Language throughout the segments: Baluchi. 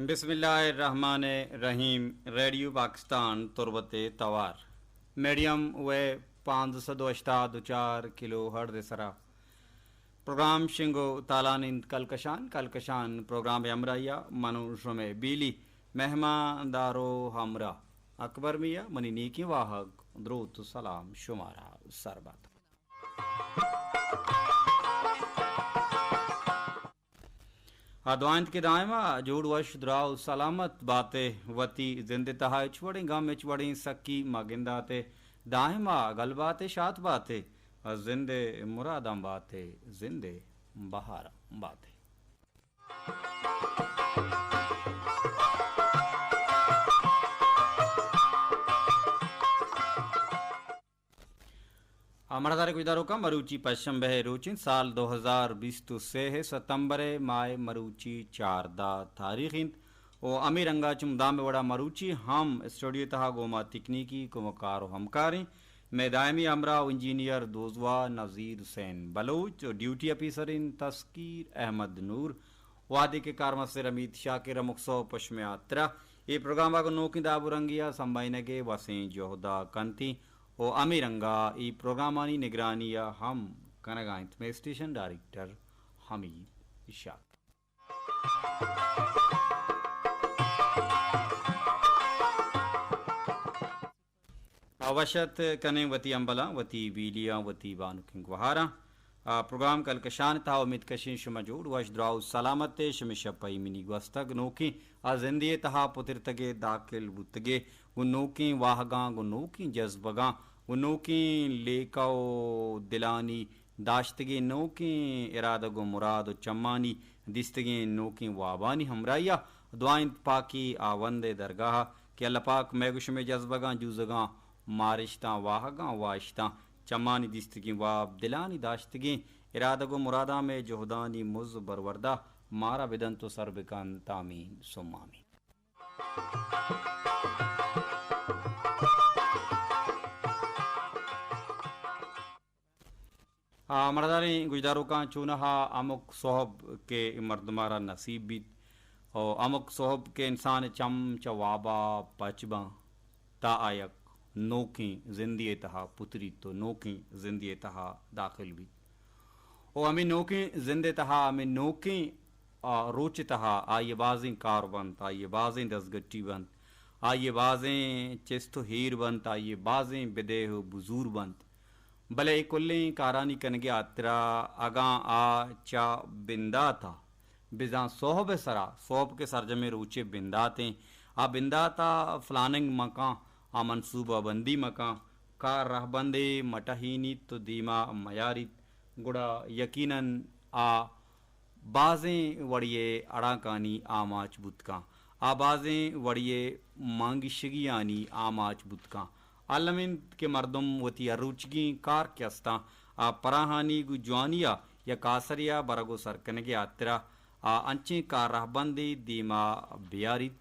بسم اللہ الرحمن الرحیم۔ ریڈیو پاکستان تربت توار، میڈیم ویو پانزدہ سد و ہشتاد و چار کلو ہرٹز سرا پروگرام شنگ و تالان انت کلکشان۔ کلکشان پروگرام ہمراہیا منو شمے بیلی مہمان دارو ہمراہ اکبر میا، منی نیکیں واہگ، دروت و سلام شمارا سر بات۔ آ دعا انت کہ دائما جوڑ وش دراہ و سلامت باتے، وتی زند تہا ہچ وڑیں غم ہچ وڑیں سکی مہ گنداتے، دائما گل باتے شات باتے، زند مراداں باتے، زند بہاراں باتے۔ آ، مڑدار گوشداروکاں، مروچی پنچ شنبہ ء روچ انت، سال دو ہزار بیست و سے ء ستمبر ء ماہ ء مروچی چاردہ تاریخ انت و ہمے رنگا چو مدام ء وڑا مروچی ہم اسٹوڈیو تہا گوں ما تکنیکی کمکار و ہمکاریں مئے دائمی ہمراہ و انجینئر دوزواہ نذیر حسین بلوچ و ڈیوٹی آفیسر انت تسکیر احمد نور۔ وہدے کہ کارمستر حمید شاکر ہمک سہب پہ شمئے ہاترا اے پروگرام ء گوں نوکیں داب و رنگی ء سمبھائینگ ء وسیں جہد ء کنت انت و ہمے رنگ ء اے پروگرامانی نگرانی ء ہم کنگ ء انت مئے اسٹیشن ڈائریکٹر حمید شاکر۔ آ، وش اتک کنیں وتی ہمبلاں، وتی بیلیاں، وتی بانکیں گوہاراں۔ آ، پروگرام کلکشان تہا امید کشیں شما جوڑ وش دراہ و سلامت ء، شمے شپ ء ایمنی گوستگ، نوکیں آ زندے تہا پترتگ ء داخل بوتگ ء گوں نوکیں واہگاں، گوں نوکیں جذبگاں، گوں نوکیں لیکہ و دلانی داشتگیں نوکیں ارادگ و مراد و چمانی دیستگیں نوکیں وابانی ہمراہی ء دعا انت پاکیں ہاوند ء درگاہ ء کہ اللہ پاک مئے گوں شمئے جذبگاں، جوزگاں، مارشتاں، واہگاں، واہشتاں، چمانی دیستگیں واب، دلانی داشتگیں ارادگ و مراداں مئے جہدانی مز و برورد ء مارا بدنت و سر بکنت۔ آمین ثم آمین۔ آ، مڑداریں گوشداروکاں، چونہا ہمک سہب کہ مردمارا نصیب بیت و ہمک سہب کہ انسان چم چہ وابا پچ باں، تا آ یک نوکیں زندے تہا پتریت و نوکیں زندے تہا داخل بیت۔ و ہمے نوکیں زندے تہا، ہمے نوکیں، آ، روچ تہا آئی بازیں کار بنت، آئی بازیں دزگٹی بنت، آئی بازیں چست و ہیر بنت، آئی بازیں بدیہ و بزور بنت۔ بلے اے کلیں کارانی کنگے ہاترا اگاں آ چہ بنداتا بزاں سہب ء سرا، سہب کہ سرجمیں روچے بنداتیں، آ بنداتا پلاننگ مکاں، آ منصوبہ بندی مکاں، کار رہبندے مٹہینیت و دیما میاریت، گڑا یقیناً آ بازیں وڑے ء اڑانکانی آماچ بوت کن، آ بازیں وڑے ء مانگیشگیانی آماچ بوت کن۔ الم انت کہ مردم وتی ہر روچگیں کار کہ استاں، آ پراہانی گوں جوانی ء یک آسرے ء برگ و سر کنگ ء ہاترا آ انچیں کار رہبندے دیما بیاریت،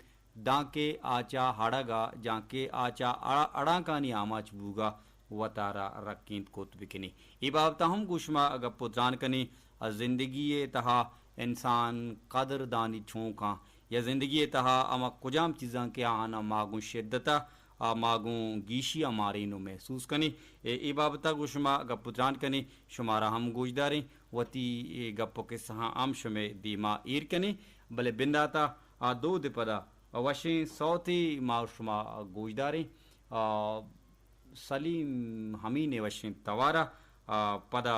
دانکہ آ چہ ہڑگ ء، جانکہ آ چہ اڑ-، اڑانکانی آماچ بوگ ء وتارا رکینت کت بکنی۔ اے بابت ء ہم گوں شما گپ و تران کنیں، ء زندگی ء تہا انسان قدر دانی چون کن، یا زندگی ء تہا ہما کجام چیزاں کہ آہاناں ما گوں شدت ء، آ ما گوں گیشی ء مارین و محسوس کنیں۔ اے، اے بابت ء گوں شما گپ و تران کنیں، شمارا ہم گوشداریں، وتی اے گپ و قصہاں ہم شمئے دیما ایر کنیں، بلے بندات ء آ دود ء پدا وشیں سوتے ما و شما گوشداریں۔ آ، سلیم امین ء وشیں توار ء، آ، پدا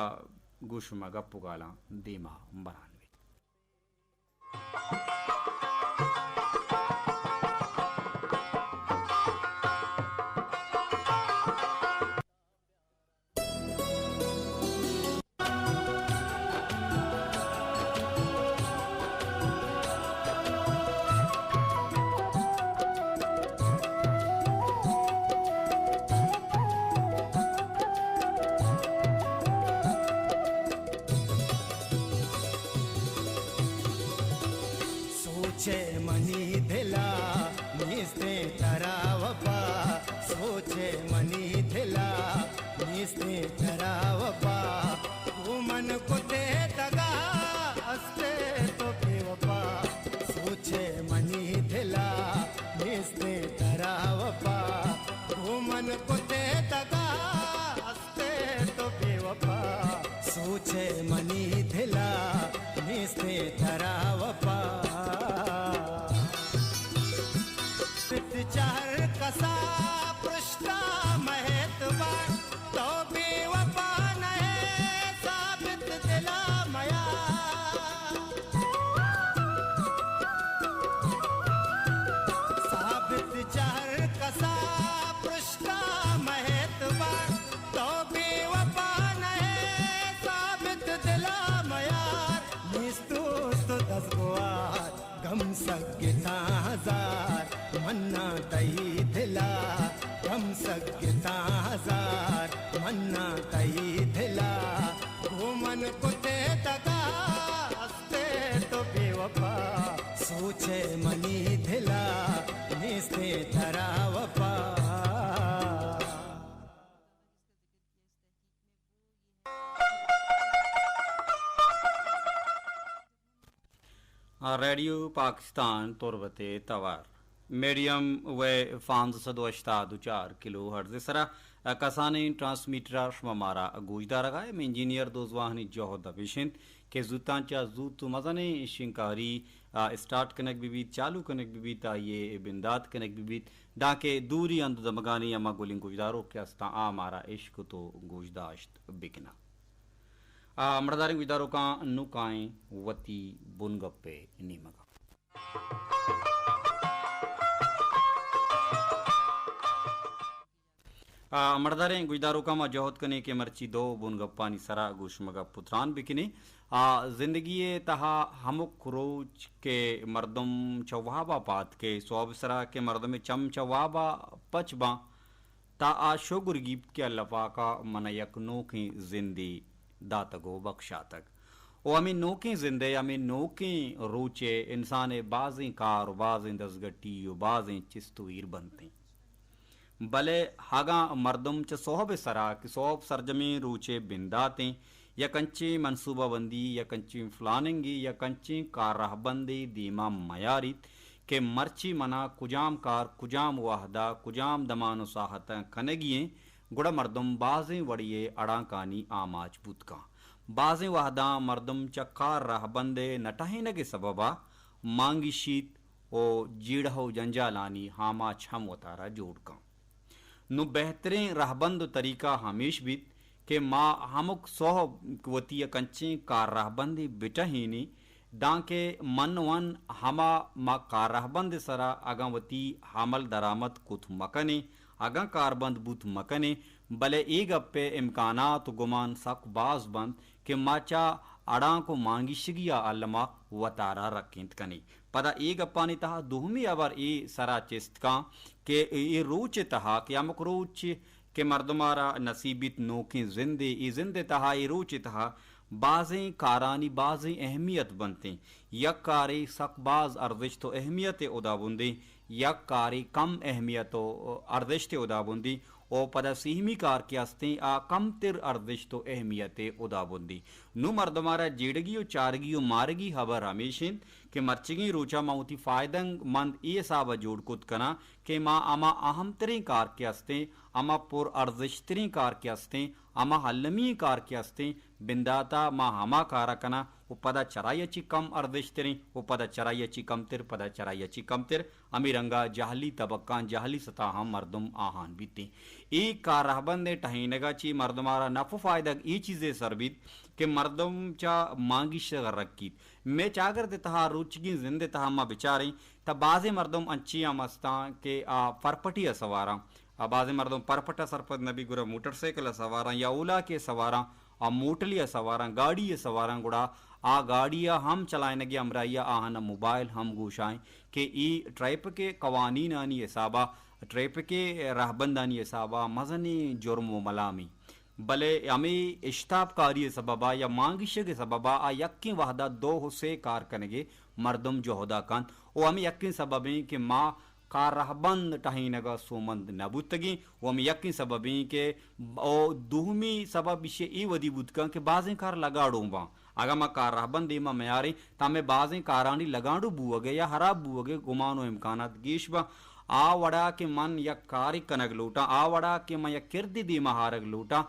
گوں شما گپ و گالاں دیما بران بیت۔ سوچے منی دلا نیستیں ترا وپا، سوچے منی دلا نیستیں ترا وپا، گوں من کتے دگا استے تو بے وپا، سوچے منی ثابت چہ ہر کسا پرشتا مہ اعتبار، تو بے وفا نہ ئے، ثابت دلا میار۔ ثابت چہ ہر کسا پرشتا مہ اعتبار، تو بے وفا نہ ئے، ثابت دلا میار۔ نیست دوست و دزگوار، گم سگتاں ہزار، مناں تئی دلا۔ گم سگتاں ہزار، مناں تئی دلا۔ گوں من کتے دگا، ہستے تو بے وفا۔ سوچے منی دلا، نیستیں ترا وفا۔ آ، ریڈیو پاکستان تربت ءِ توار، میڈیم ویو پانزدہ سد و ہشتاد و چار کلو ہرٹز ءِ سرا، آ، کسانیں ٹرانسمیٹر ءَ شما مارا گوشدارگ ءَ ئے۔ مئے انجینئر دوزواہانی جہد ہمیش انت کہ زوتاں چہ زوت مزنیں شنکاری، آ، اسٹارٹ کنگ بہ بیت، چالو کنگ بہ بیت، آئی ءِ بندات کنگ بہ بیت، دانکہ دوری ہند و دمگانی ہما گلیں گوشداروک کہ استاں، آ مارا اشکت و گوشداشت بکناں۔ آ، مڑداریں گوشداروکاں، نوں کائیں وتی بنگپ ءِ نیمگ ءَ۔ آ، مڑداریں گوشداروکاں، ما جہد کنیں کہ مرچی دو بنگپانی سرا گوں شما گپ و تران بکنیں۔ آ، زندگی ءِ تہا ہمک روچ کہ مردم چہ واب ءَ پاد کئے، سہب ءِ سرا کہ مردم ءِ چم چہ واب ءَ پچ باں، تا آ شگر گیپت کہ اللہ پاک ءَ من ءَ یک نوکیں زندے داتگ و بکشاتگ۔ و ہمے نوکیں زند ءِ، ہمے نوکیں روچ ءِ انسان ءِ بازیں کار و بازیں دزگٹی و بازیں چست و ایر بنت انت۔ بلے اگاں مردم چہ سہب ءِ سرا کہ سہب سرجمیں روچ ءِ بندات انت، یک انچیں منصوبہ بندی، یک انچیں پلاننگے، یک انچیں کار رہبندے دیما میاریت کہ مرچی منا کجام کار، کجام وہدا، کجام دمان و ساہتاں کنگی انت، گڑا مردم بازیں وڑے ءِ اڑانکانی آماچ بوت کن۔ بازیں وہداں مردم چہ کار رہبند ءِ نہ ٹہینگ ءِ سببا مانگیشیت و جیڑہ و جنجالانی آماچ ہم وتارا جوڑ کن۔ نوں بہتریں رہبند و طریقہ ہمیش بیت کہ ما ہمک سہب وتی یک انچیں کار رہبندے بٹہینیں، دانکہ من ون ہما ما کار رہبند ءِ سرا اگاں وتی عمل درآمد کت مکنیں، اگاں کاربند بوت مکنیں، بلے اے گپ ءِ امکانات و گمان سک باز بنت کہ ما چہ اڑانک و مانگیشگی ءَ الما وتارا رکینت کنیں۔ پدا اے گپانی تہا دومی ہبر اے سرا چست کن کہ اے روچ ءِ تہا کہ ہمک روچ کہ مردم ءَ را نصیب بیت نوکیں زندے، اے زند ءِ تہا، اے روچ ءِ تہا بازیں کارانی بازیں اہمیت بنت انت۔ یک کارے سک باز ارزشت و اہمیت ءِ ہدابندیں، یک کارے کم اہمیت و ارزشت ءِ ہدابندیں، و پدا سیمی کار کہ استیں، آ کمتر ارزشت و اہمیت ءِ ہدابندیں۔ نوں مردم ءَ را جیڑگی و چارگی و مارگی ہبر ہمیش انت کہ مرچیگیں روچ ءَ من وتی فائدہ مند اے حساب ءَ جوڑ کت کناں کہ ما ہما اہم تریں کار کہ استیں، ہما پر ارزشت تریں کار کہ استیں، ہما المی کار کہ استیں، بندات ءَ ما ہما کار ءَ کناں و پدا چرائی ءَ چی کم ارزشت تریں و پدا چرائی ءَ چی کمتر، پدا چرائی ءَ چی کمتر، ہمے رنگ ءَ جہلی طبقاں، جہلی سطح ءَ ہم مردم آہان بیتیں۔ اے کار رہبند ءِ ٹہینگ ءَ چی مردم ءَ را نپ و فائدگ اے چیز ءِ سر بیت کہ مردم چہ مانگیشگ ءَ رکیت۔ مئے چاگرد ءِ تہا، روچگیں زند ءِ تہا ما بچاریں، تہ بازیں مردم انچیں ہم استاں کہ آ پرپٹی ءَ سواراں۔ آ بازیں مردم پرپٹ ءَ سرپد نہ بیت، گڑا موٹر سائیکل ءَ سواراں یا اولاکے ءَ سواراں، آ موٹلے ءَ سواراں، گاڑی ءَ سواراں، گڑا آ گاڑی ءَ ہم چلائینگ ءِ ہمراہی ءَ آہاں موبائل ہم گوش ءَ انت کہ اے ٹریفک ءِ قوانینانی حساب ءَ، ٹریفک ءِ رہبندانی حساب ءَ مزنیں جرم و ملامے۔ بلے ہمے اشتاپ کاری ءِ سبب ءَ یا مانگیشگ ءِ سبب ءَ آ یکیں وہد ءَ دو و سے کار کنگ ءِ مردم جہد ءَ کنت و ہمے یکیں سبب انت کہ ما کار رہبند ٹہینگ ءَ سوبمند نہ بوتگیں و ہمے یکیں سبب انت کہ او دومی سبب ایشی ءِ اے ودی بوت کنت کہ بازیں کار لگاڑوں باں۔ اگاں ما کار رہبند دیما میاریں، تہ مئے بازیں کارانی لگانڈو بوگ ءِ یا ہراب بوگ ءِ گمان و امکانات گیش باں۔ آ وڑا کہ من یک کارے کنگ لوٹاں، آ وڑا کہ من یک کردے دیما آرگ لوٹاں،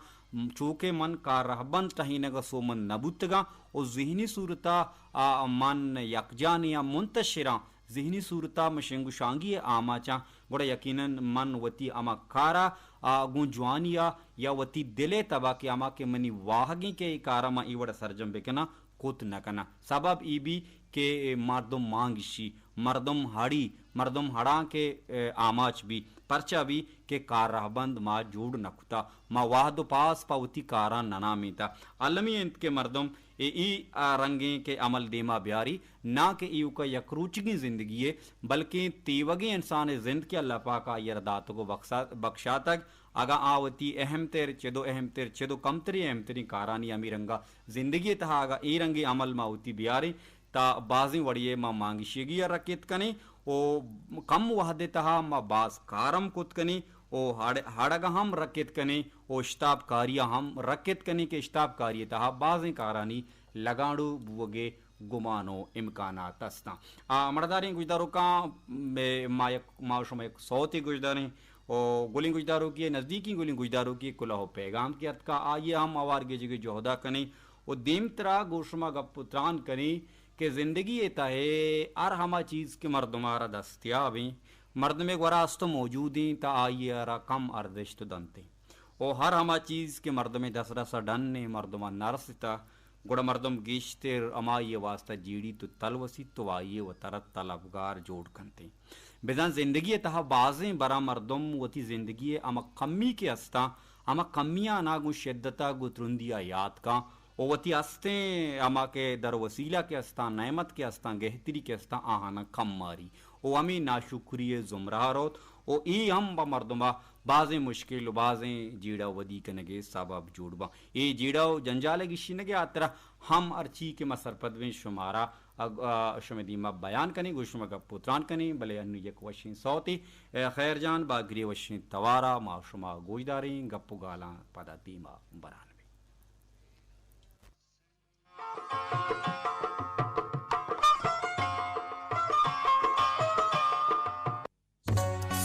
چو کہ من کار رہبند ٹہینگ ءَ سوبمند نہ بوتگاں و ذہنی صورت ءَ، آ، من یکجانے آں، منتشراں، ذہنی صورتا مشنگ و شانگی ء آماچاں، گڑا یقیناً من وتی ہما کارا، آ، گوں جوانی ء یا وتی دل ء تبا کہ ہما کہ منی واہگیں کہ اے کارا من اے وڑا سرجم بکناں، کت نہ کناں۔ سبب ای بی کہ مردم مانگشی، مردم ہڑی، مردم ہڑاں کہ، اے، آماچ بی، پرچا بی کہ کار رہبند ما جوڑ نہ کتا، ما وہد و پاس پہ وتی کاراں نہ نامیتا۔ المی انت کہ مردم اے، ای، آ، رنگیں کہ عمل دیما بیاری، نہ کہ ایوکا یک روچگیں زندگی ء، بلکیں تیوگیں انسان ء زند کہ اللہ پاک آئی ء را داتگ و بخشا-، بخشاتگ، اگاں آ وتی اہم تر، چد و اہم تر، چد و کمتریں اہم تریں کارانی ہمے رنگا زندگی ء تہا اگاں اے رنگیں عمل ما وتی بیاریں، تا بازیں وڑے ء ما مانگشیگی ء رکیت کنیں و کم وہد ء تہا ما باز کار ہم کت کنیں و ہڑ-، ہڑگ ء ہم رکیت کنیں و اشتاپ کاری ء ہم رکیت کنیں کہ اشتاپ کاری ء تہا بازیں کارانی لگانڑو بوگ ء گمان و امکانات استاں۔ آ، مڑداریں گوشداروکاں، مے-، ما یک، ما شما یک سوتے گوشداریں و گلیں گوشداروکی ء، نزدیکیں گلیں گوشداروکی ء کلوہ و پیغام کہ اتکا، آئی ء ہم ہوار گیجگ ء جہدا کنیں و دیمترا گوں شما گپ و تران کنیں کہ زندگی ء تہ ء ہر ہما چیز کہ مردم ء را دستیاب ایں، مردمے گورا است و موجود ایں، تا آئی ء را کم ارزشت دنت ایں۔ و ہر ہما چیز کہ مردمے دست رس ء ڈن ایں، مردم ء نہ رسیتہ، گڑا مردم گیشتر ہمائی ء واسطہ جیڑیت و تلوسیت و آئی ء وترا طلبگار جوڑ کنت ایں۔ بزاں زندگی ء تہا بازیں براں مردم وتی زندگی ء ہما کمی کہ استاں، ہما کمیاں نا گوں شدت ء گوں ترندی ء یات کاں و وتی استیں ہما کہ در وسیلہ کہ استاں، نعمت کہ استاں، گہتری کہ استاں، آہاناں کم ماری و ہمے ناشکری ء زمرہ ء روت و اے ہم پہ مردم ء بازیں مشکل و بازیں جیڑہ ودی کنگ ء سبب جوڑ باں۔ اے جیڑہ و جنجال ء گیشینگ ء ہاترا ہم ہرچی کہ ما سرپد بیں شمارا اگ-، آ، شمئے دیما بیان کنیں، گوں شما گپ و تران کنیں، بلے انوں یک وشیں سوتے، اے، خیر جان باگری وشیں توارا ما شما گوشداریں، گپ و گالاں پدا دیما بران بیں۔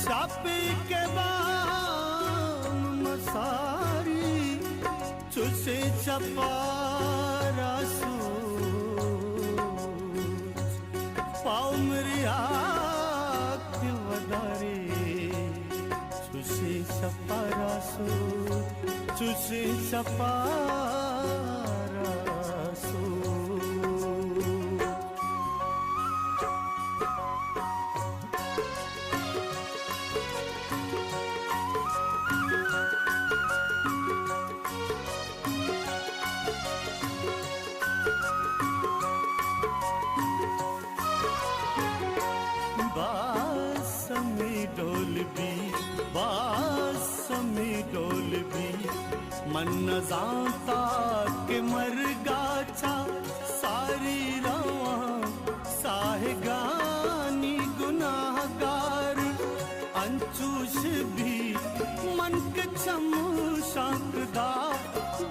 شپی کہ بام مساری، چوشیں چپارا سوچ، پاؤ مریا کہ وداری، چوشیں چپارا سوچ، چوشیں چپارا سوچ۔ باز ہمے ڈول بی، باز ہمے ڈول بی، من نزانتا کہ مرگا چہ ساری رواں ساہگانی گناہگار۔ انچوش بی من کہ چمشانک دا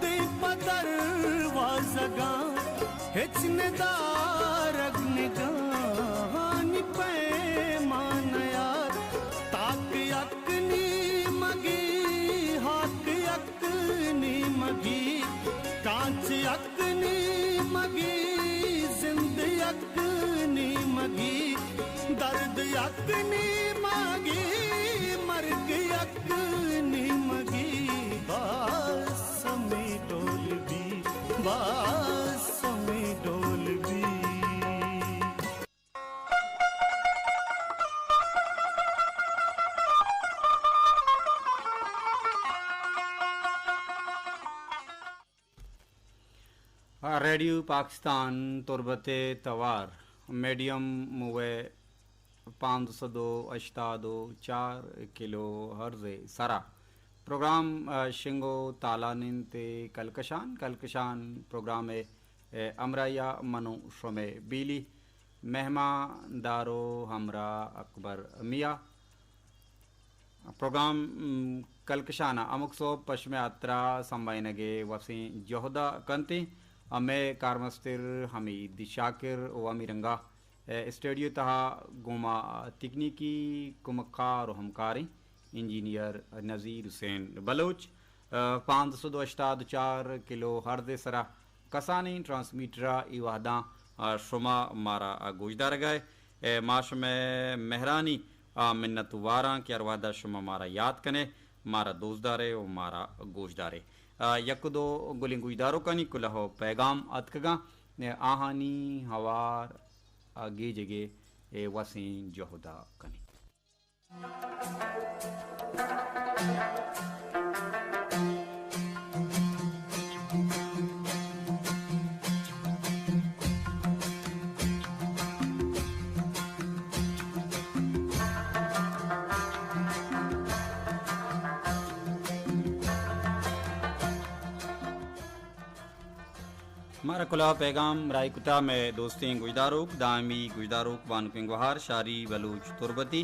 دیں پہ دروازگاں، ہچ ندارگ نگاہانی پیما نیار۔ تاک یک نیمگی، ہاک یک نیمگی، کانچ یک نیمگی، زند یک نیمگی، درد یک نیمگی، مرگ یک نیمگی، باز ہمے ڈول بی، باز ہمے ڈول بی۔ ریڈیو پاکستان تربت ء توار میڈیم ویو پانزدہ سد و ہشتاد و چار کلو ہرز ء سرا پروگرام، ء، شنگ و تالان انت۔ کلکشان، کلکشان پروگرام ء، ء، ہمراہی ء من و شمئے بیلی مہمان دار و ہمراہ اکبر میاں۔ پروگرام، م، کلکشان ء ہمک سہب پہ شمئے ہاترا سمبھائینگ ء وسیں جہد ء کنت۔ ء مئے کارمستر حمید شاکر و ہمے رنگا، ء، اسٹوڈیو تہا گوں ما تکنیکی کمکار و ہمکاریں انجینئر نذیر حسین بلوچ۔ ء، پانزدہ سد و ہشتاد و چار کلو ہرز ء سرا کسانیں ٹرانسمیٹر ء اے وہداں، ء، شما مارا، ء، گوشدارگ ء۔ اے ما شمئے مہرانی، آ، منت واراں کہ ہر وہدا شما مارا یات کنے، مارا دوست دارے و مارا گوش دارے۔ آ، یک و دو گلیں گوشداروکانی کلہ و پیغام اتکگاں، آہانی ہوار، آ، گیجگے، اے، وسیں جہدا کنیں۔ مارا کلوہ پیغام راہی کتا مئے دوستیں گوشداروک، دائمی گوشداروک بانکیں گوہار شاری بلوچ تربتی۔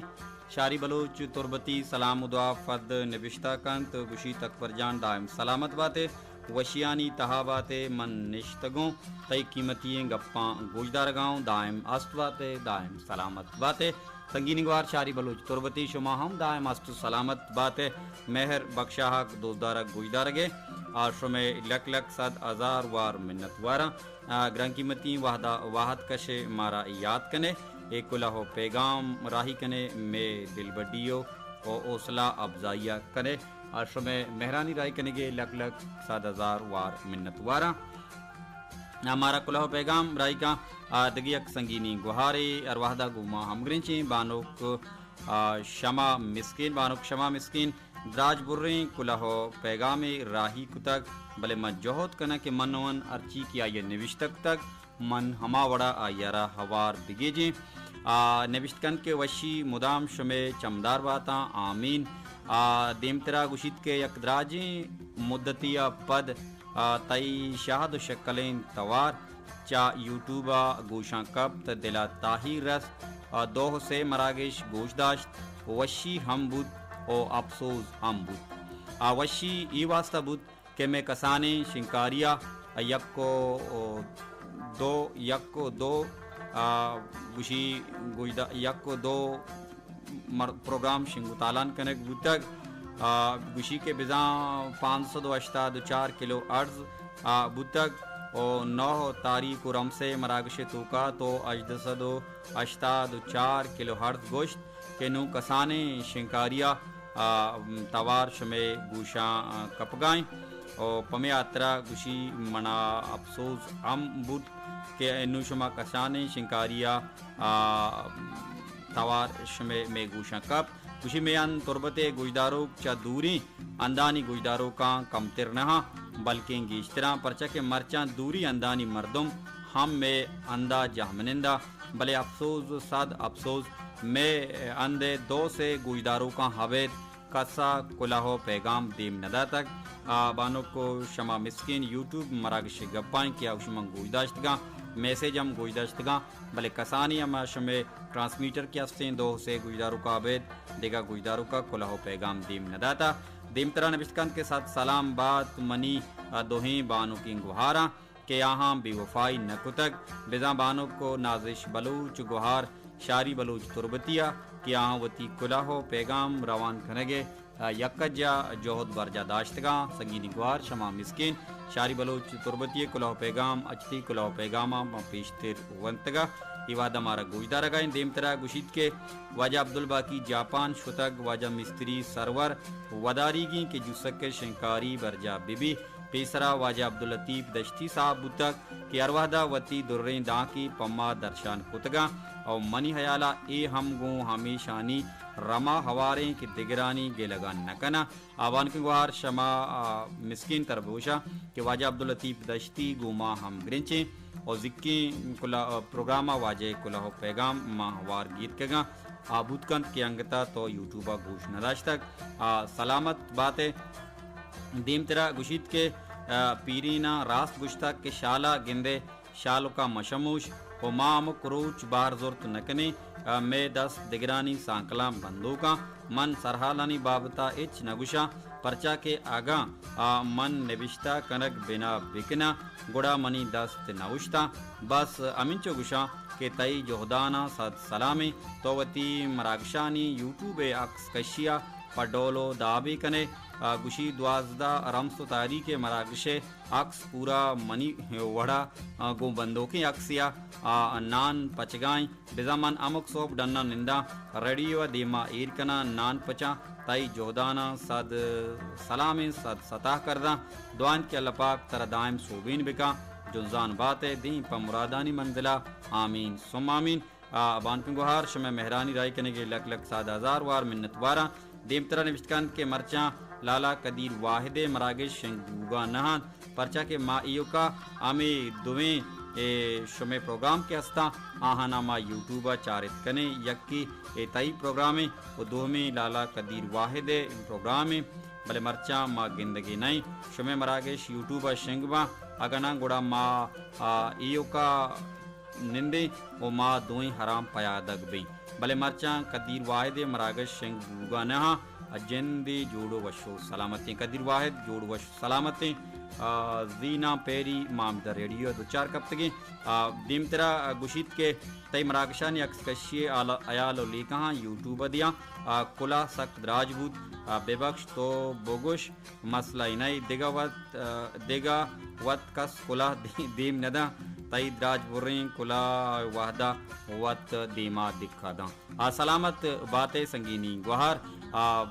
شاری بلوچ تربتی سلام و دعا پد نبشتہ کنت، گوشیت اکبر جان دائم سلامت باتے، وشیانی تہا باتے، من نشتگوں تئی قیمتی ایں گپاں گوشدارگاؤں، دائم است باتے، دائم سلامت باتے۔ سنگینی گوار شاری بلوچ تربتی، شما ہم دائم است و سلامت بات ئے۔ مہر بکشاہگ دوستدارگ گوشدارگ ئے، آ شمئے لک لک صد ہزار وار منت واراں۔ آ گران قیمتی وہدا، وہد کش ئے مارا یات کن ئے، اے کلہ و پیغام راہی کن ئے، مئے دلبڈی و، و حوصلہ افزائی ء کن ئے۔ آ شمئے مہرانی راہی کنگے لک لک صد ہزار وار منت واراں۔ آ مارا کلوہ و پیغام راہی کاں، آ دگہ یک سنگینی گوہارے، ہر وہدا گوں ما ہمگرنچیں بانک، آ، شمع مسکین، بانک شمع مسکین دراج بریں کلوہ و پیغامے راہی کتگ، بلے من جہد کناں کہ من و ہرچی کہ آئی ء نوشتہ کتگ، من ہما وڑا آئی ء را ہوار بگیجیں۔ آ نوشت کنت کہ وشی مدام شمئے چمدار باتاں، آمین۔ آ دیمترا گوشیت کہ یک دراجیں مدتی ء پد، آ، تئی شہد و شکلیں توار چہ یوٹیوب ء گوشاں کپت، دل ء تاہیر رست، آ، دو و سے مراگش گوش داشت، وشی ہم بوت و اپسوز ہم بوت۔ آ وشی اے واسطہ بوت کہ مئے کسانیں شنکاری ء یک و دو، یک و دو، آ، گوشی گوشدہ، یک و دو مر-، پروگرام شنگ و تالان کنگ بوتگ۔ آ، گوشی کہ بزاں پانچ سد و ہشتاد و چار کلو ہرٹز، آ، بوتگ و نوہ تاریخ و رمسے مراگش توکا تو ہژدہ سد و ہشتاد و چار کلو ہرٹز گوشت کہ نوں کسانیں شنکاری ء، آ، توار شمئے گوشاں، آ، کپگائیں و پمے ہاترا گوشی منا اپسوز ہم بوت کہ انوں شما کسانیں شنکاری ء، آ، توار شمئے مئے گوشاں کپت۔ گوشی مئے ان تربت ء گوشداروک چہ دوریں ہندانی گوشداروکاں کمتر نہ آں، بلکیں گیشتراں، پرچا کہ مرچاں دوری ہندانی مردم ہم مئے ہندا جہمنند ء، بلے اپسوز، صد اپسوز، مئے ہند ء دو سے گوشداروکاں ابید کس ء کلہ و پیغام دیم نہ داتگ۔ آ، بانک و شما مسکین یوٹیوب مراگش گپاں کہ آ شما گوش داشتگاں، میسج ہم گوش داشتگاں، بلے کسانی ہما شمئے ٹرانسمیٹر کہ استیں دو سے گوشداروکا ابید دگہ گوشداروکا کلہ و پیغام دیم نہ داتا۔ دیمترا نبشت کنت کہ صد سلام بات منی، آ، دوہیں بانکیں گوہاراں کہ آہاں بے وفائی نہ کتگ۔ بزاں بانک و نازش بلوچ گوہار شاری بلوچ تربتی ء کہ آہاں وتی کلہ و پیغام روان کنگ ء، آ، یک جا جہد برجا داشتگاں۔ سنگینی گوار شما مسکین شاری بلوچ تربتی ء کلہ و پیغام، اچتی کلہ و پیغاماں ما پیشتر ونتگا۔ اے وہدا مارا گوشدارگا انت۔ دیمترا گوشیت کہ واجہ عبدالباقی جاپان شتگ، واجہ مستری سرور وداریگیں کہ جوسک ء شنکاری برجا بہ بی۔ پیسرا واجہ عبداللطیف دشتی صاحب بوتگ کہ ہر وہدا وتی دریں دانکے پما درشان کتگاں او منی ہیالا اے ہم گوں ہمیشانی رما ہواریں کہ دگرانی گلگاں نہ کناں۔ آ بانکیں گوہار شما، آ، مسکین تر بگوشاں کہ واجہ عبداللطیف دشتی گوں ما ہم گرنچیں او زکیں کلا-، آ، پروگراما واجہ کلہ و پیغام ما ہوار گیتکگاں۔ آ بوت کنت کہ انگتا تو یوٹیوبا گوش نہ داشتگ۔ آ سلامت بات ئے۔ دیمترا گوشیت کہ، آ، پیریناں راست گوشتگ کہ شالا گندے شالکا مشموش و ما ہمک روچ بہر زرت نہ کنیں، آ، مئے دست دگرانی سانکلاں بندوکاں۔ من سرحالانی بابتا ہچ نہ گوشاں، پرچا کہ اگاں، آ، من نبشتہ کنگ بنا بکناں، گڑا منی دست نہ اوشتاں۔ بس ہمینچو گوشاں کہ تئی جہداناں صد سلامیں۔ تو وتی مراگشانی یوٹیوب ء عکس کشیا پہ ڈول و دابے کنے۔ آ، گوشی دوازدہ رمس و تاریخ ء مراگش ء عکس پورا منی وڑا، آ، گوں بندوکیں عکسے ء، آ، نان پچگائیں۔ بزاں من ہمک سہب ڈناں ننداں، ریڈیو ء دیما ایر کناں، نان پچاں، تئی جہداناں صد سلامیں، صد ستا کرداں۔ دعا انت کہ اللہ پاک ترا دائم سوبین بکاں، جنزان بات ئے دیم پہ مرادانی منزلا۔ آمین ثم آمین۔ آ، بانکیں گوہار، شمئے مہرانی راہی کنگے لک لک ساد ہزار وار منت واراں۔ دیمترا نوشت کنت کہ مرچاں لالا قدیر واحد ء مراگش شنگ بوگا نہ انت، پرچا کہ ما ایوکا ہمے دوئیں، اے، شمئے پروگرام کہ ہستاں، آہانا ما یوٹیوب ء چارت کنیں، یکے اے تئی پروگرامیں و دومی لالا قدیر واحد ء پروگرامیں، بلے مرچاں ما گندگے نئیں۔ شمئے مراگش یوٹیوب ء شنگ باں، اگاں نہ گڑا ما، آ، ایوکا نندیں و ما دوئیں حرام پیادگ بیں۔ بلے مرچاں قدیر واحد ء مراگش شنگ بوگا نہ آں۔ جندے جوڑ و وش و سلامتیں قدیر واحد، جوڑ وش و سلامتیں۔ آ، زیناں پیری ما ہمدا ریڈیو ء دوچار کپتگیں۔ آ، دیمترا گوشیت کہ تئی مراگشانی عکس کشی ء حیال و لیکہاں یوٹیوب ء دیاں۔ آ، کلاہ سک دراج بوت۔ آ، ببخش تو بگوش۔ مسئلہ ئے نئے، دگہ وت، آ، دگہ وت کس کلاہ دی-، دیم نہ داں، تئی دراج بریں کلاہ وہدہ وت دیما دکا داں۔ آ، سلامت باتے سنگینی گوہار، آ،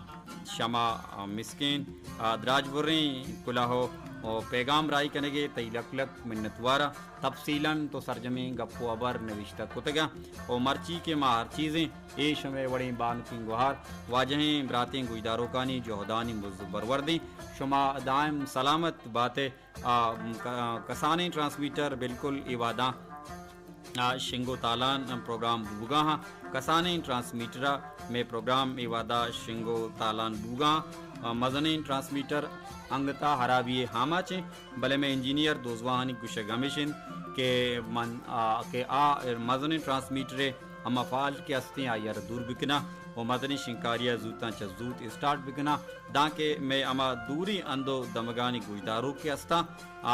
شما، آ، مسکین، آ، دراج بریں کلاہ و، و پیغام راہی کنگے تئی لک لک منت وارا۔ تفصیلاً تو سرجمیں گپ و ہبر نوشتہ کتگاں و مرچی کہ ما ہر چیزیں اے شمئے وڑیں بانکیں گوہار، واجہیں براتیں گوشداروکانی جہدانی مز و بروردیں۔ شما دائم سلامت باتے۔ آ، م-، ک-، کسانیں ٹرانسمیٹر بالکل اے وہداں، آ، شنگ و تالان پروگرام بوگا ہاں۔ کسانیں ٹرانسمیٹرا مئے پروگرام اے وہدا شنگ و تالان بوگا ہاں۔ آ، مزنیں ٹرانسمیٹر انگتا ہرابی آماچیں، بلے مئے انجینئر دوزواہانی گوشگ ہمیش انت کہ من، آ، کہ آ مزنیں ٹرانسمیٹرے ہما فالٹ کہ استیں آئی ء را دور بکناں و مزنیں شنکاری ء زوتاں چہ زوت اسٹارٹ بکناں، دانکہ مئے ہما دوریں ہند و دمگانی گوشداروک کہ استاں،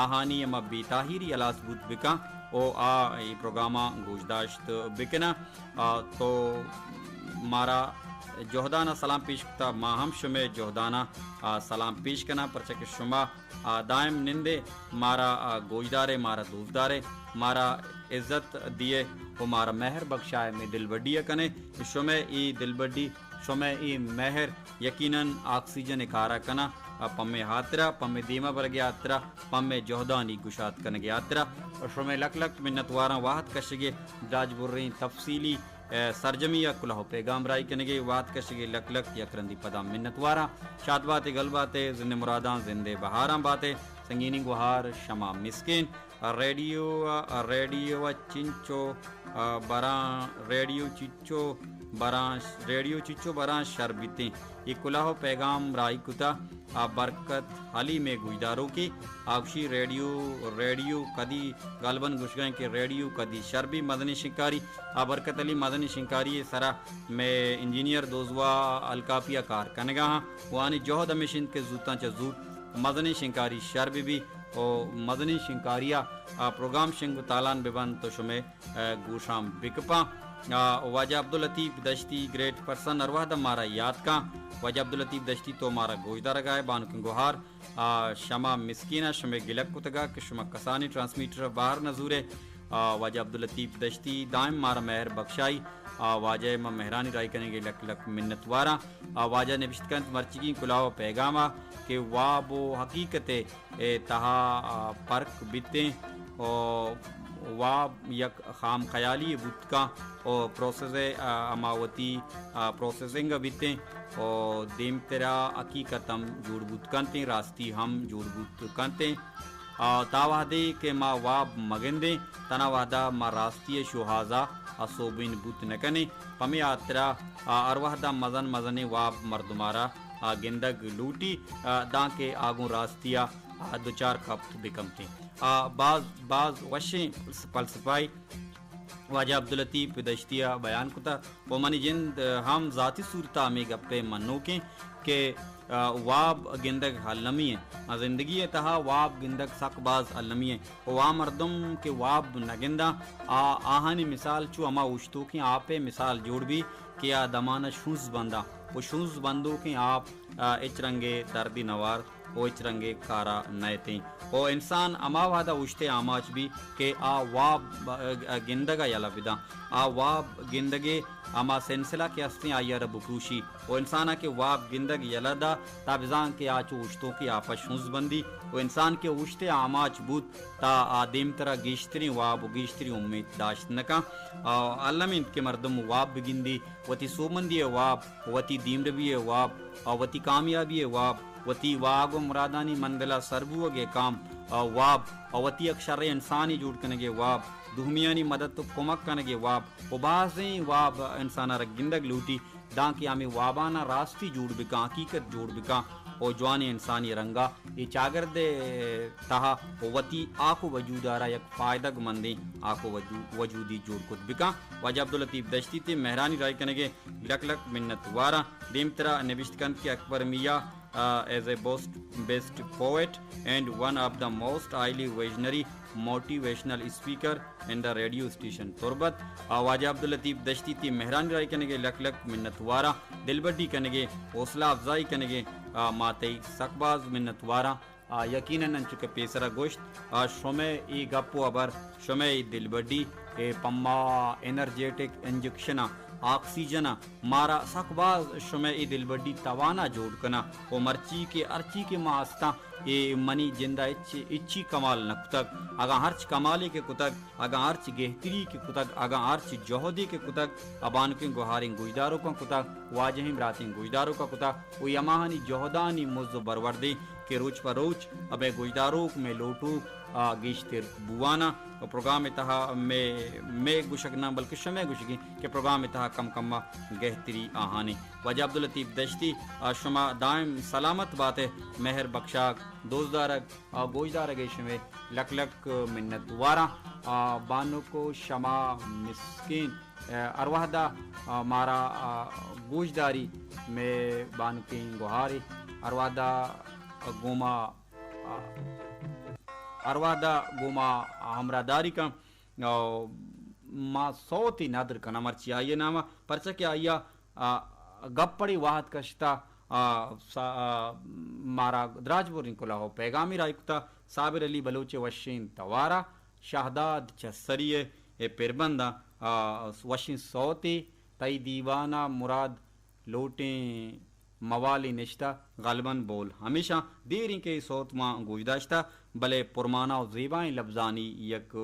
آہانی ہما بے تاہیری ہلاس بوت بکاں و آ اے پروگراماں گوشداشت بکناں۔ آ، تو مارا جہدان ء سلام پیش کتا، ما ہم شمئے جہدان ء، آ، سلام پیش کناں، پرچہ کہ شما آ، دائم نندے، مارا، آ، گوشدارے، مارا دوستدارے، مارا عزت دیے و مارا مہر بخشائے، مئے دلبڈی ء کنے۔ شمئے اے دلبڈی، شمئے اے مہر یقیناً آکسیجن ء کارا کناں، آ، پمے ہاترا، پمے دیما برگے ہاترا، پمے جہدانی گشات کنگے ہاترا۔ شمئے لک لک منت واراں وہد کشگے دراج بریں تفصیلی ء سرجمی ء کلوہ ء پیگام راہی کنگ ء وہد کشگ ء لک لک یک رندی پدا منتواراں۔ شاد بات ئے، گل بات ئے، زند ء مراداں، زند ء بہاراں بات ئے۔ سنگینی گوہار شما مسکین۔ ریڈیو ء، ریڈیو ء چنچو، ء، براں، ریڈیو چچو براں، ریڈیو چچو براں شر بیتیں۔ اے کلوہ ء پیگام راہی کتا۔ آ برکت علی مئے گوشداروکے، آ گوشی ریڈیو، ریڈیو کدی، غالباً گوشگا انت کہ ریڈیو کدی شر بی، مزنیں شنکاری۔ آ برکت علی مزنیں شنکاری ء سرا مئے انجینئر دوزواہ الکاپی ء کار کنگا ہاں۔ و آنی جہد ہمیش انت کہ زوتاں چہ زوت مزنیں شنکاری شر بہ بی و مزنیں شنکاری ء آ پروگرام شنگ و تالان بہ بنت تو شمئے ء گوشاں بکپاں۔ ء واجہ عبداللطیف دشتی گریٹ پرسن ہر وہد ء مارا یات کاں۔ واجہ عبداللطیف دشتی تو مارا گوشدارگا ئے، بانکیں گوہار، ء شما مسکیناں شمئے گلگ کتگا کہ شما کسانیں ٹرانسمیٹر ء بہر نہ زورے۔ ء واجہ عبداللطیف دشتی دائم مارا مہر بخشائی۔ ء واجہ ء ما مہرانی راہی کنگ ء لک لک منت واراں۔ ء واجہ نبشت کنت مرچیگیں کلاہ ء پیگام ء کہ واب و حقیقت ء ء تہا، آ، پرک بیتیں و واب یک خام خیالی بوت کن و پروسس ء، آ، ہما وتی، آ، پروسیسنگ بیتیں و دیمترا حقیقت ہم جوڑ بوت کنتیں، راستی ہم جوڑ بوت کنتیں۔ آ، تا وہدے کہ ما واب مگندیں، تنا وہدا ما راستی ء شوہازا آ سوبین بوت نکنیں۔ پمے ہاترا، آ، ہر وہدا مزن مزنیں واب مردمارا آ گندگ لوٹی، آ، دانکہ آ گوں راستی ء آ دچار کپت بہ کنتیں۔ آ باز، باز وشیں فلسفہ ئے واجہ عبداللطیف دشتی ء بیان کتہ و منی جند ہم ذاتی صورت ء ہمے گپ ء منوکیں کہ، آ، واب گندگ المی انت۔ آ، زندگی ء تہا واب گندگ سک باز المی انت و آ مردم کہ واب نہ گنداں، آ، آہانی مثال چو ہما اوشتوکیں آپ ء مثال جوڑ بی کہ آ دمان ءَ شونز بنداں و شونز بندوکیں آپ، آ، ہچ رنگے دردی نوارت و ہچ رنگے کارا نئیتیں و انسان ہما وہدا اوشتے آماچ بی کہ آ واب، آ، گندگ ءَ یلہ بداں۔ آ واب گندگے ہما سلسلہ کہ ہستیں آئی ءَ را بپروشی و انسان ءَ کہ واب گندگ یلہ دا تا بزاں کہ آ چو اوشتوکیں آپ ءَ شونز بندی و انسان کہ اوشتے آماچ بوت تا آ دیمترا گیشتریں واب و گیشتریں امیت داشت نہ کن۔ آ، الم انت کہ مردم واب بگندی، وتی سوبمندی ءِ واب، وتی دیمروی ءِ واب، آ، وتی کامیابی ءِ واب، وتی واہگ و مرادانی منزل ءَ سر بوگ ءِ کام، آ، واب، آ، وتی یک شریں انسانے جوڑ کنگ ءِ واب، دومیانی مدد و کمک کنگ ءِ واب و بازیں واب انسان ءَ را گندگ لوٹی۔ دانکہ ہمے واباناں راستی جوڑ بکاں، حقیقت جوڑ بکاں و جوانیں انسانی رنگا اے چاگرد ءِ تہا وتی ہاک و وجود ءَ را یک فائدگ مندیں ہاک و وجو-، وجودی جوڑ کت بکاں۔ واجہ عبداللطیف دشتی تی مہرانی راہی کنگ ءِ لک لک منت واراں۔ دیمترا نبشت کنت کہ اکبر میاں، آ، is a most best poet and one of the most highly visionary motivational speaker in the radio station تربت۔ آ، واجہ عبداللطیف دشتی تی مہرانی راہی کنگ ءِ لک لک منت واراں۔ دلبڈی کنگ ءِ، حوصلہ افزائی کنگ ءِ، آ، ما تئی سک باز منت واراں۔ آ، یقیناً انچو کہ پیسرا گوشت، آ، شمئے اے گپ و ہبر، شمئے اے دلبڈی، اے پما انرجیٹک انجیکشن ءَ، آکسیجن ءَ، مارا سک باز شمئے اے دلبڈی توانا جوڑ کناں و مرچی کہ ہرچی کہ ما ہستاں، اے منی جند ءَ ہچ، ہچی کمال نہ کتگ۔ اگاں ہرچ کمالے کہ کتگ، اگاں ہرچ گہتری کہ کتگ، اگاں ہرچ جہدے کہ کتگ، آ بانکیں گوہاریں گوشداروکاں کتگ، واجہیں براتیں گوشداروکاں کتگ، و اے ہماہانی جہدانی مز و بروردیں کہ روچ پہ روچ مئے گوشداروک، مئے لوٹوک، آ، گیشتر بواناں۔ و پروگرام ءِ تہا مئے، مئے گوشگ نہ بلکہ شمئے گوشگیں کہ پروگرام ءِ تہا کم کم ءَ گہتری آہانیں۔ واجہ عبداللطیف دشتی، آ، شما دائم سلامت بات ئے، مہر بکشاگ، دوست دارگ، آ، گوشدارگ ءِ شمئے لک لک منت واراں۔ آ، بانک و شما مسکین، آ، ہر وہدا، آ، مارا، آ، گوشداری مئے بانکیں گوہارے، ہر وہدا گوما، آ، ہر وہدا گوما ہمراہداری کن۔ آ، ما سوتے ندر کناں مرچی آئی ءِ نام ءَ، پرچا کہ آئی ءَ، آ، گپ پڑے وہد کشتا، آ، سا-، آ، مارا دراج بریں کلاہ و پیغامے راہی کتا۔ صابر علی بلوچ ءِ وشیں توارا شہداد چسری ءِ، ءِ پربنداں، آ، وشیں سوتے تئی دیوان ءَ مراد لوٹیں موالے نشتہ، غالباً بول ہمیشاں۔ دیر انت کہ اے سوت ما گوش داشتہ، بلے پرمانا و زیبائیں لبزانی یک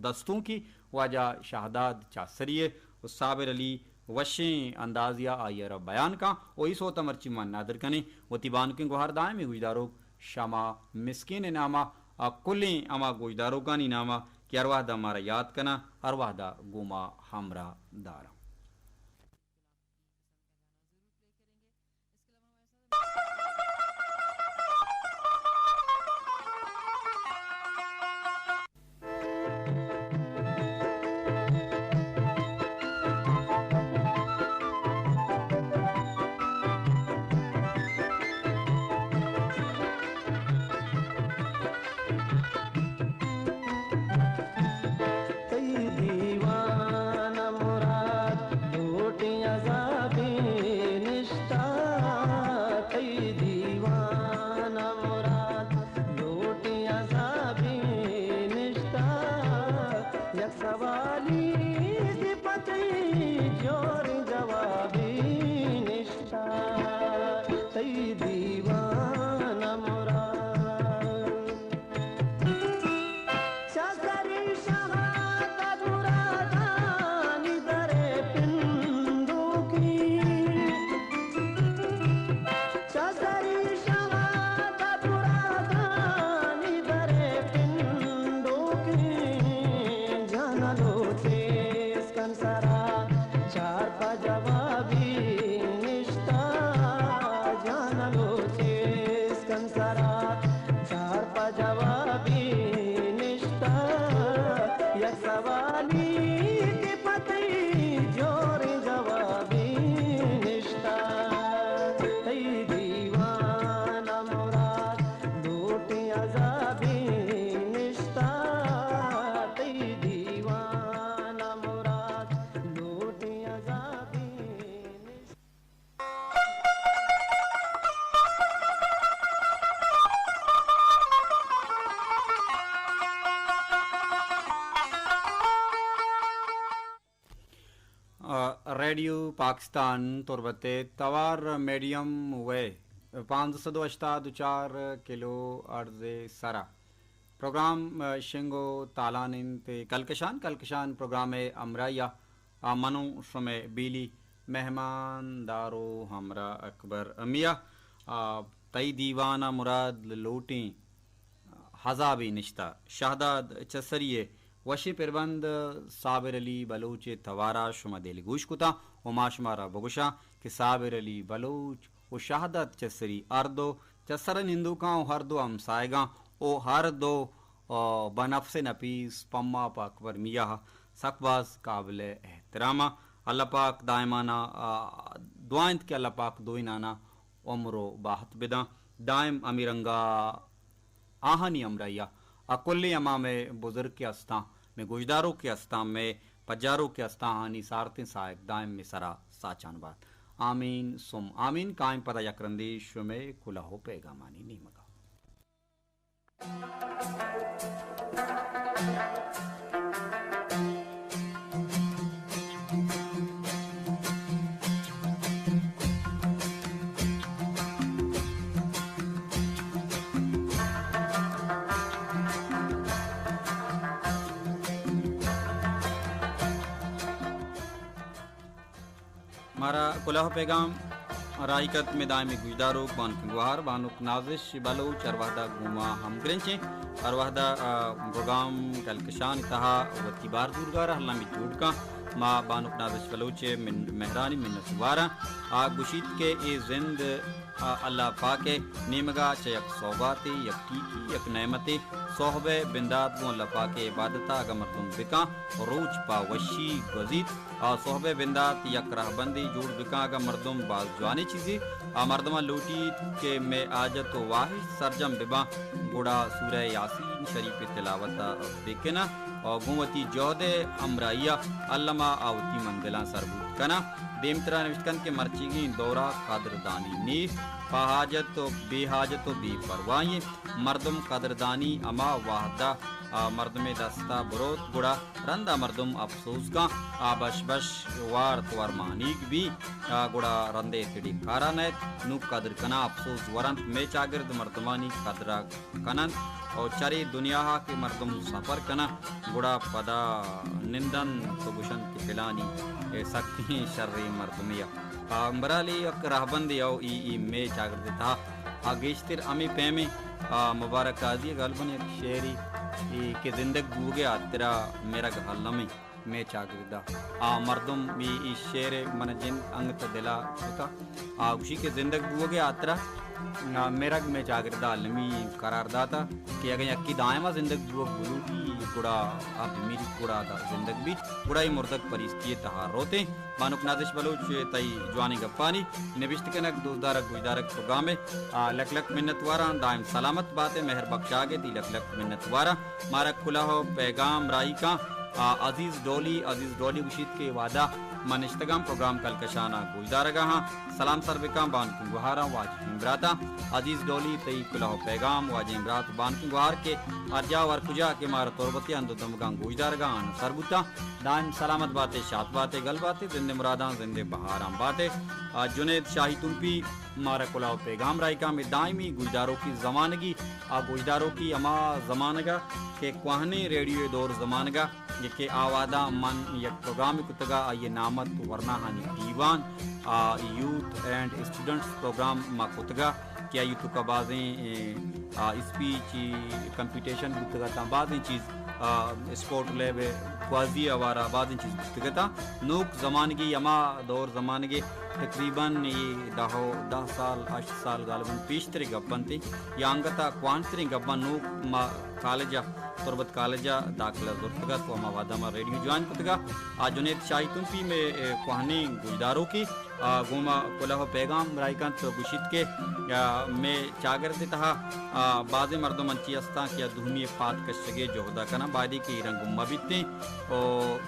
دستونکے واجہ شہداد چاسری ءِ و صابر علی وشیں اندازے ءَ آئی ءَ را بیان کن و اے سوت ءَ مرچی ما ندر کنیں۔ وتی بانکیں گوہار دائمی گوشداروک شما مسکین ءِ نام ءَ، آ کلیں ہما گوشداروکانی نام ءَ کہ ہر وہد ءَ مارا یات کناں، ہر وہد ءَ گوں ما ہمراہ داراں۔ تئی دیوان ءَ مراد لوٹیں عذابے نشتہ، تئی دیوان ءَ مراد لوٹیں عذابے نشتہ، یک سوالی زی پہ تئی جوڑیں جوابے نشتہ، تئی دیوان ءَ مراد۔ چہ سری شہادت مرادانی درے پندوکی، چہ سری شہادت مرادانی درے پندوکی، جان لوٹے اسکن سرا چار پہ جوابی نشتہ، جان لوٹے ریڈیو پاکستان تربت ءِ توار میڈیم ویو پانزدہ سد و ہشتاد و چار کلو ہرٹز ءِ سرا پروگرام، ء، شنگ و تالان انت۔ کلکشان، کلکشان پروگرام ءِ ہمراہی ء، آ، من و شمئے بیلی مہمان دار و ہمراہ اکبر میاں۔ آ، تئی دیوان ء مراد لوٹیں ہزابے نشتہ۔ شہداد چسری ءِ وشیں پربند صابر علی بلوچ ءِ توارا شما دلگوش کتاں و ما شمارا بگوشاں کہ صابر علی بلوچ و شہداد چسری ہر دو چسر ءِ نندوکاں و ہر دو ہمساہگاں و ہر دو، آ، بنفس نپیس پما پہ اکبر میاں سک باز قابل احترام ء۔ اللہ پاک دائمانا، آ، دعا انت کہ اللہ پاک دوئینانا عمر و باہت بداں۔ دائم ہمے رنگا آہانی ہمراہی ء آ کلیں ہما مئے بزرگ کہ استاں، مئے گوشداروک کہ استاں، مئے پجاروک کہ استاں، آہانی سارتیں ساہگ دائم مئے سرا ساچان بات۔ آمین ثم آمین۔ کائیں پدا یک رندے شمئے کلہ و پیغامانی نیمگا۔ مارا کلوہ پیغام راہی کت مئے دائمی گوشداروک بانک گوہار بانک نازش بلوچ ہر وہدا گوما ہمگرنچیں۔ ہر وہدا، آ، پروگرام کلکشان تہا وتی بار زورگار ہلامی جوڑ کن۔ ما بانک نازش بلوچ من-، مہرانی منت واراں۔ آ گوشیت کہ اے زند، آ، اللہ پاک ء نیمگا چہ یک سوگاتے، یک ٹیکی، یک نعمتے۔ سہب ء بندات گوں اللہ پاک ء عبادتا اگاں مردم بکاں، روچ پہ وشی گوزیت۔ آ سہب ء بندات یک رہبندے جوڑ بکاں، اگاں مردم باز جوانیں چیزے۔ آ مردماں لوٹیت کہ مئے حاجت و واہش سرجم بباں، گڑا سورہ یاسین شریف ء تلاوت ء بکناں و گوں وتی جہد ء ہمراہی ء الما آ وتی منزلاں سر بوت کناں۔ دیمترا نوشت کنت کہ مرچیگیں دورا قدردانی نیست، پہ حاجت و بے حاجت و بے پرواہی انت۔ مردم قدردانی ہما وہدا، آ، مردمے دستا بروت، گڑا رندا مردم افسوز کن، آ بش بش وارت ورمانیگ بی، آ، گڑا رندے تڑی کارا نئیت۔ نوں قدر کناں افسوز ورنت، مئے چاگرد مردمانی قدرا کننت و چرے دنیا ء کہ مردم سفر کناں، گڑا پدا نندنت و گوشنت کہ فلانی اے سکیں شریں مردمے ء۔ آ، بہرحال اے یک رہبندے او ای، ای مئے چاگرد ء تہا آ گیشتر ہمے پیمیں، آ، مبارک قاضی ء غالباً یک شعرے ای کہ زندگ بوگ ء ہاترا مرگ المی مئے چاگرد ء۔ آ مردم ای، ای شعر ء من جند انگت دل ء شتا۔ آ گوشی کہ زندگ بوگ ء ہاترا، آ، مرگ مئے چاگرد ء المی قرار داتا کہ اگاں یکے دائم ء زندگ بوگ بلوٹی، گڑا آ بمیریت، گڑا دا زندگ بیت، گڑا اے مردگ پریستی ء تہا روتیں۔ بانک نازش بلوچ، تئی جوانیں گپانی نبشت کنگ، دوستدارگ، گوشدارگ پروگرام ء، آ، لک لک منت واراں، دائم سلامت بات ء، مہر بخشاگ ء تئی لک لک منت واراں۔ مارا کلہ و پیغام راہی کاں، آ، عزیز ڈولی، عزیز ڈولی گوشیت کہ وہدا من نشتگاں پروگرام کلکشان ء گوشدارگ ء ہاں، سلام سر بکاں بانکیں گوہاراں واجہیں براتاں۔ عزیز ڈولی تئی کلہ و پیغام واجہیں برات بانکیں گوہار کہ ہر جا و ہر کجا کہ مارا تربتی ہند و دمگاں گوشدارگ ء آن سر بوتاں۔ دائم سلامت باتے، شات باتے، گل باتے، زند مراداں، زند بہاراں باتے۔ آ، جنید شاہی تمپی مارا کلہ و پیغام راہی کاں، مئے دائمی گوشداروکی زمانگی، آ گوشداروکی ہما زمانگا کہ کوہنیں ریڈیو دور زمانگا کہ آ وہدا من یک پروگرامے کتگا، آئی نام ات ورناہانی دیوان، آ، یوتھ اینڈ اسٹوڈنٹس پروگرام ما کتگا کہ آئی توکا بازیں، اے، آ، اسپیچ، کمپٹیشن بوتگ اتاں، بازیں چیز، آ، اسپورٹ لیب ء گوازی ء ہوارا بازیں چیز بوتگ اتاں۔ نوک زمانگی ہما دور زمانگے تقریباً اے دہ و، دہ سال، ہشت سال غالباً پیشتریں گپ انت یا انگت ء کوہنتریں گپاں۔ نوک ما کالج ء، تربت کالج ء داخلہ زرتگ ات و ہما وہدا ما ریڈیو جوائن کتگ ء۔ آ جنید شاہی تمپی مئے، اے، کوہنیں گوشداروکے، آ، گوں ما کلہ و پیغام راہی کنت و گوشیت کہ، آ، مئے چاگرد ء تہا، آ، بازیں مردم انچی استاں کہ آ دومی ء پاد کشگ ء جہد ء کناں، بایدے کہ اے رنگ مہ بیتیں۔ و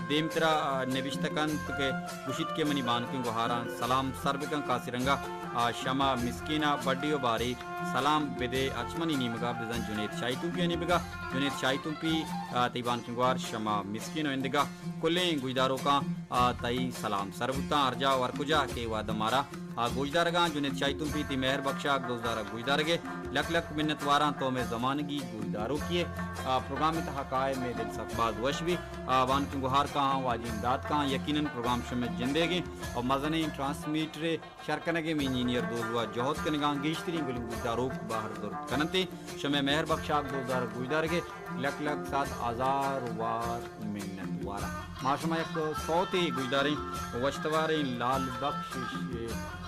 دیمترا، آ، نبشتہ کنت کہ گوشیت کہ منی بانکیں گوہاراں سلام سر بکن کاسی رنگا، آ، شما مسکین ء بڈی و باری سلام بدے اچ منی نیمگا بزاں جنید شاہی تمپی ء نیمگا۔ جنید شاہی تمپی، آ، تئی بانکیں گوہار شما مسکین و اندگہ کلیں گوشداروکاں، آ، تئی سلام سر بوتاں۔ ہر جا و ہر کجا کہ وہد مارا، آ، گوشدارگاں، جنید شاہی تمپی تئی مہر بخشاک دوزدارگ گوشدارگے لک لک منت واراں۔ تو مئے زمانگی گوشداروکیے، آ، پروگرام تہا کائے مئے دل سک باز وش بی۔ آ، بانکیں گوہار کاں، واجہیں داد کاں، یقیناً پروگرام شمئے جندیگیں و مزنیں ٹرانسمیٹرے شر کنگ ء مئے انجینئر دوزواہ جہد کنگاں۔ گیشتریں گلیں گوشداروک بہر زرت کننت۔ شمئے مہر بخشاک دوزدار گوشدارگ ء لک لک صد ہزار وار منت وارا۔ ما شما یک سوتے گوشداریں، وشتواریں لال بخش،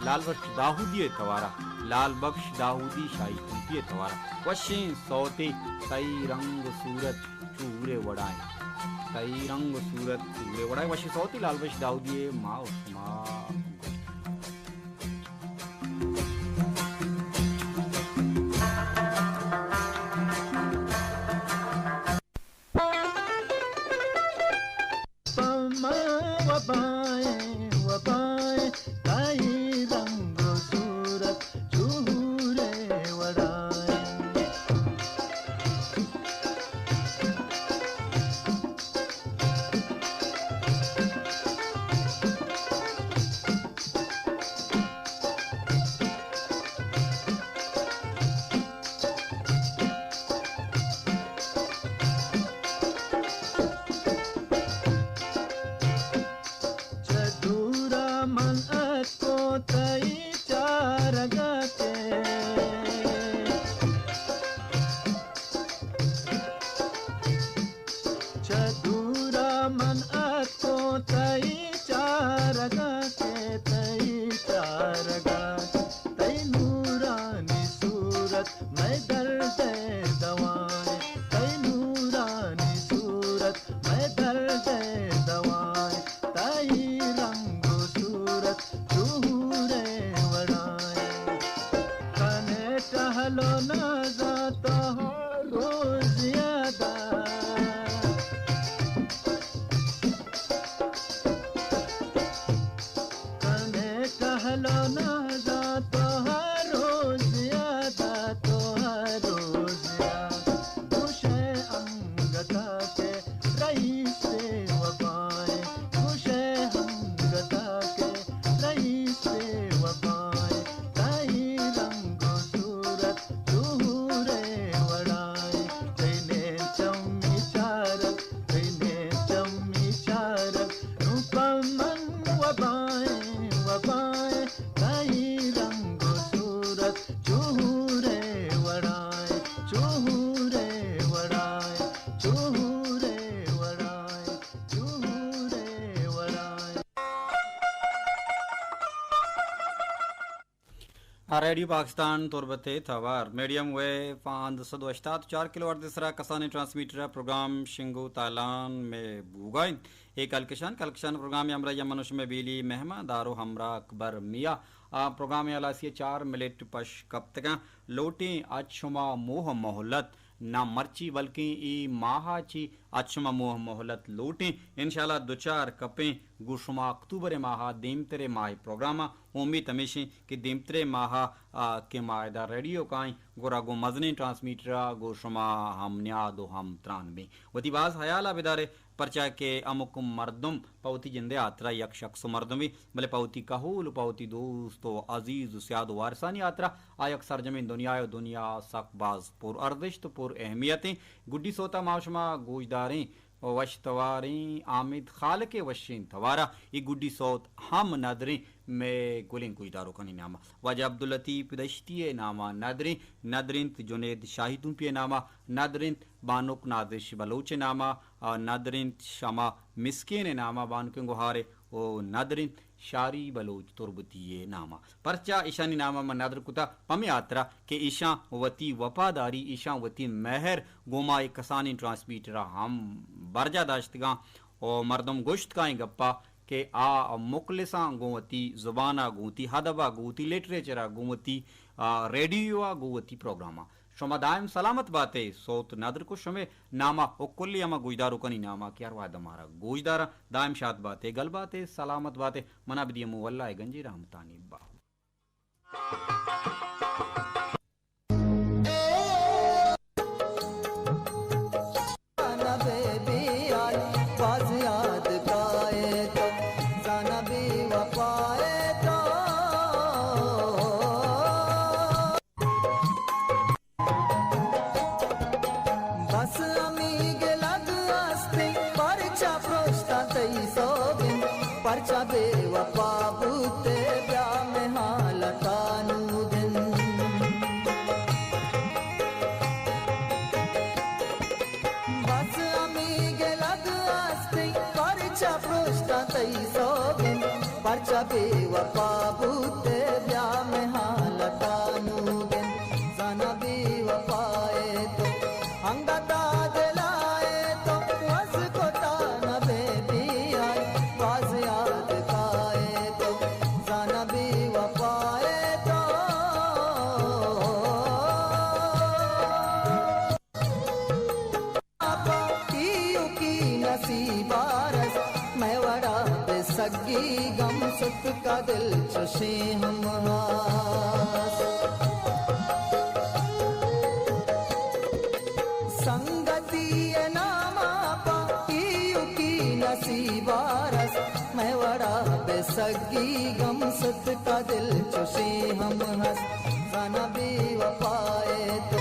لال بخش داہودی ء توارا، لال بخش داہودی شاہی تمپی ء توارا۔ وشیں سوتے، تئی رنگ و صورت چورے وڑائیں۔ تئی رنگ و صورت چورے وڑائیں۔ وشی سوتی لال بخش داؤدی ما و شما۔ پہ من وبائیں، وبائیں، تئی رنگ و صورت چورے وڑائیں۔ چہ دورا من اتکوں تئی چارگ ءَ کہ، چہ دورا من اتکوں تئی چارگ ءَ کہ، تئی چارگ ءَ کہ، تئی نورانی صورت مئے درد ءِ دوائیں، تئی نورانی صورت مئے درد ءِ دوائیں، تئی رنگ و صورت چو حور ءِ وڑائیں۔ کنے ٹہل و نازاں تو ہر روز یاد ءَ، کنے ٹہل و نازاں تو ہر روز یاد ءَ، تو ہر روز یاد۔ گوش ئے انگت ءَ کہ رئیس بے وفائیں، گوش ئے انگت ءَ کہ رئیس بے وفائیں، تئی رنگ و صورت چو حور ءِ وڑائیں، تئی نیم چمی چارگ، تئی نیم چمی چارگ، نوں پہ من وبائیں، وبائیں، تئی رنگ و صورت چو حور ءِ وڑائیں، چو حور ءِ وڑائیں، چو حور ءِ وڑائیں، چو حور ءِ وڑائیں۔ آ ریڈیو پاکستان تربت ءِ توار میڈیم ویو پانزدہ سد و ہشتاد و چار کلو ہرٹز ءِ سرا کسانیں ٹرانسمیٹر ءَ پروگرام شنگ و تالان مئے بوگا انت۔ اے کلکشان، کلکشان پروگرام ءِ ہمراہی ءَ من و شمئے بیلی مہمان دار و ہمراہ اکبر میاں۔ آ، پروگرام ءِ ہلاسی ءَ چار منٹ پش کپتگاں۔ لوٹیں اچ شما موہ مہلت نہ مرچی بلکیں اے ماہ ءَ چہ اچ شما موہ مہلت لوٹیں۔ انشاءاللہ دو چار کپیں گوں شما اکتوبر ءِ ماہ ءَ دیمتر ءِ ماہ ءِ پروگرام ءَ۔ امیت ہمیش انت کہ دیمتر ءِ ماہ ءَ، آ، کہ ما ادا ریڈیو کائیں گڑا گوں مزنیں ٹرانسمیٹر ءَ گوں شما ہم نیاد و ہم تران بیں۔ وتی باز حیال ءَ بدارے، پرچا کہ ہمک مردم پہ وتی جند ءِ ہاترا یک شخص و مردمے، بلے پہ وتی کہول و پہ وتی دوست و عزیز و سیاد و وارثانی ہاترا آ یک سرجمیں دنیا ءِ، و دنیا سک باز پر ارزشت و پر اہمیت انت۔ گڈی سوت ءَ ما شما گوشداریں وشتواریں حامد خالق ءِ وشیں توار ءَ۔ اے گڈی سوت ہم ندریں مئے گلیں گوشداروکانی نام ءَ۔ واجہ عبداللطیف دشتی ءِ نام ءَ ندریں، ندرینت جنید شاہی تمپی ءِ نام ءَ، ندرینت بانک نازش بلوچ ءِ نام ءَ، آ، ندرینت شمع مسکین ءِ نام ءَ بانکیں گوہارے، و ندرینت شاری بلوچ تربتی ءِ نام ءَ۔ پرچا ایشانی نام ءَ من ندر کتا؟ پمے ہاترا کہ ایشاں وتی وپاداری، ایشاں وتی مہر گوں ما اے کسانیں ٹرانسمیٹر ءَ ہم برجاہ داشتگاں۔ و مردم گوشت کائیں گپا کہ آ مخلصاں گوں وتی زبان ءَ، گوں وتی ادب ءَ، گوں وتی لٹریچر ءَ، گوں وتی، آ، ریڈیو ءَ، گوں وتی پروگرام ءَ۔ شما دائم سلامت بات ئے، سوت ندر کو شمے نام ءَ و کلی ہما گوشداروکانی نام ءَ کہ ہر وہد ءَ مارا گوشداراں۔ دائم شاد بات ئے، گل بات ئے، سلامت بات ئے۔ منا بدی ہمو اللہ ءِ گنجیں رحمتانی باہو۔ چہ بے وفا بوتے بیا مئے حالتا نوگن، زانا بے وفائے تو، انگتا دلائے تو، وز کتا نبے بیائے، باز یاد کائے تو، زانا بے وفائے تو۔ ایوکی نصیبا رس، مئے وڑا بے سگی گم ستکا دل چشیں ہم ہاس۔ سنگتی ناما پا ایوکی نصیبا رس، مئے وڑا بے سگی گم ستکا دل چشیں ہم ہس۔ زانا بے وفائے تو،